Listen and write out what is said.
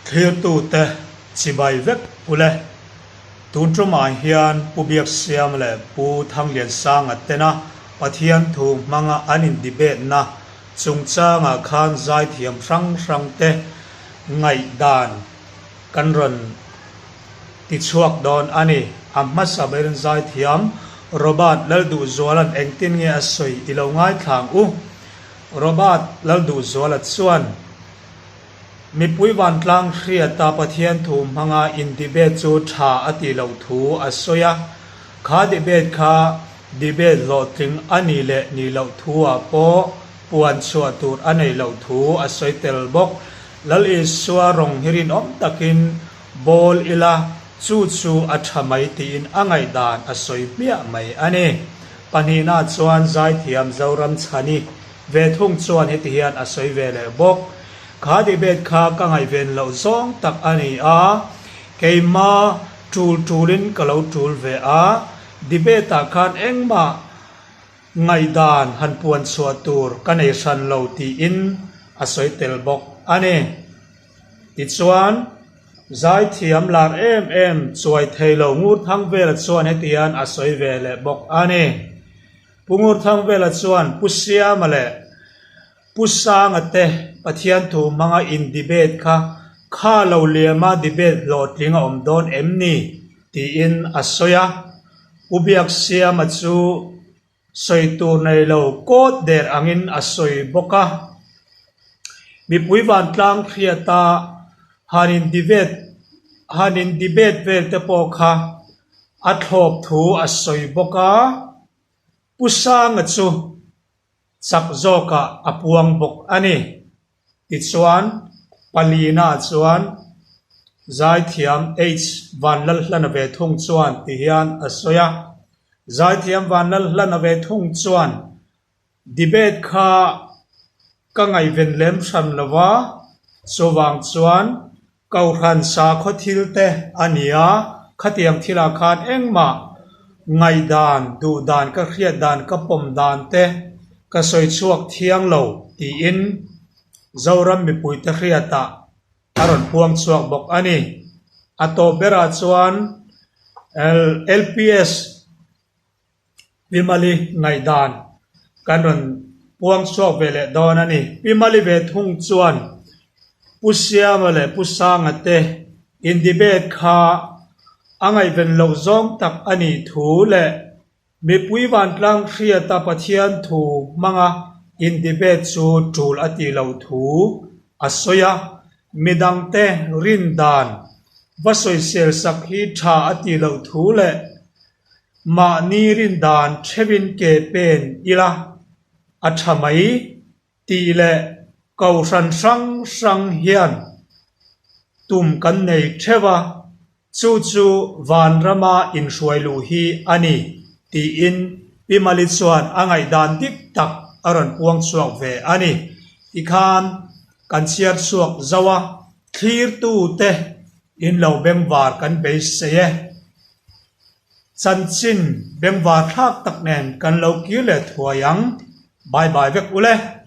Thlirtute chibai vek ule. Tun tumah hian Pu Biaksiam leh Pu Thangliansanga tena Pathian thu hmanga an in debate na chungchangah khan zaithiam hrang hrang te ngaihdan kan rawn tichhuak dawn a ni. A hmasa berin zaithiam Robert Lalduhzuala'n engtin nge a sawi i lo ngaithlang u. Robert Lalduhzuala chuan. Mipui vantlang hriata Pathian thu hmanga in debate chu tha a tih loh thu a sawi a, kha debate kha debate hlawhtling a nih leh nih loh thu ah pawh puan chhuah tur a neih loh thu a sawi tel bawk. Lal Isua rawng hi rinawm takin bawl ila chu chu a tha mai tiin a ngaihdan a sawi hmiah mai a ni. Pahnihna chuan zaithiam Zoramchhani Ve thung chuan heti hian a sawi ve leh bawk. Kha debate kha ka ngaihven loh zawng tak a ni a, keima tul tulin ka lo tul ve a, debate ah khan engmah ngaihdan han puan chhuah tur ka nei hran lo tiin a sawi tel bawk a ni. Tichuan, zaithiam lar em em chuai thei lo Ngurthangvela chuan heti hian a sawi ve leh bawk a ni. Pu Ngurthangvela chuan Pu Siama leh Pu Sanga te Pathian thu hmanga in debate kha kha lo liama debate hlawhtling a awm dawn em ni? tiin a sawi a. Pu Biaksiama chu sawi tur nei lo kawt der angin a sawi bawk a. Mipui vantlang hriata han in debate han in debate vel te pawh kha A thlawp thu a sawi bawk a, Pu Sanga chu chak zawkah a puang bawk a ni. Tichuan, Palina chuan Zaithiam H Vanlalhlana ve thung chuan ti hian a sawi a, Zaithiam Vanlalhlana ve thung chuan Debate kha ka ngaihven lem hran lo va, chuvang chuan Kohhran sakhaw thil te a ni a, khatiang thilah khan engmah ngaihdan, duhdan, ka hriat dan, ka pawm dan te ka sawi chhuak thiang lo tiin Zoram mipuite hriatah a rawn puang chhuak bawk a ni. A tawp berah chuan LPS. Pi Mali ngaihdan kan rawn puang chhuak ve leh dawn a ni. Pi Mali ve thung chuan Pu Siama leh Pu Sanga te in debate kha a ngaihven loh zawng tak a nih thu leh mipui vantlang hriata Pathian thu hmanga in debate chu tul a tih loh thu a sawi a, midangte rin dan va sawisel sak hi tha a tih loh thu leh Mahni rin dan theuhin ke pen ila a tha mai tih leh kohhran hrang hrang hian tum kan nei theuh a, chu chu vanrama inhruai luh hi a ni tiin Pi Mali chuan a ngaihdan dik tak a rawn puang chhuak ve a ni. Tikhan kan chhiar chhuak zauh a, thlirtute in lo bengvar kan beisei e. Chanchin bengvar thlak tak nen kan lo kir leh thuai ang. Bye bye vek ule.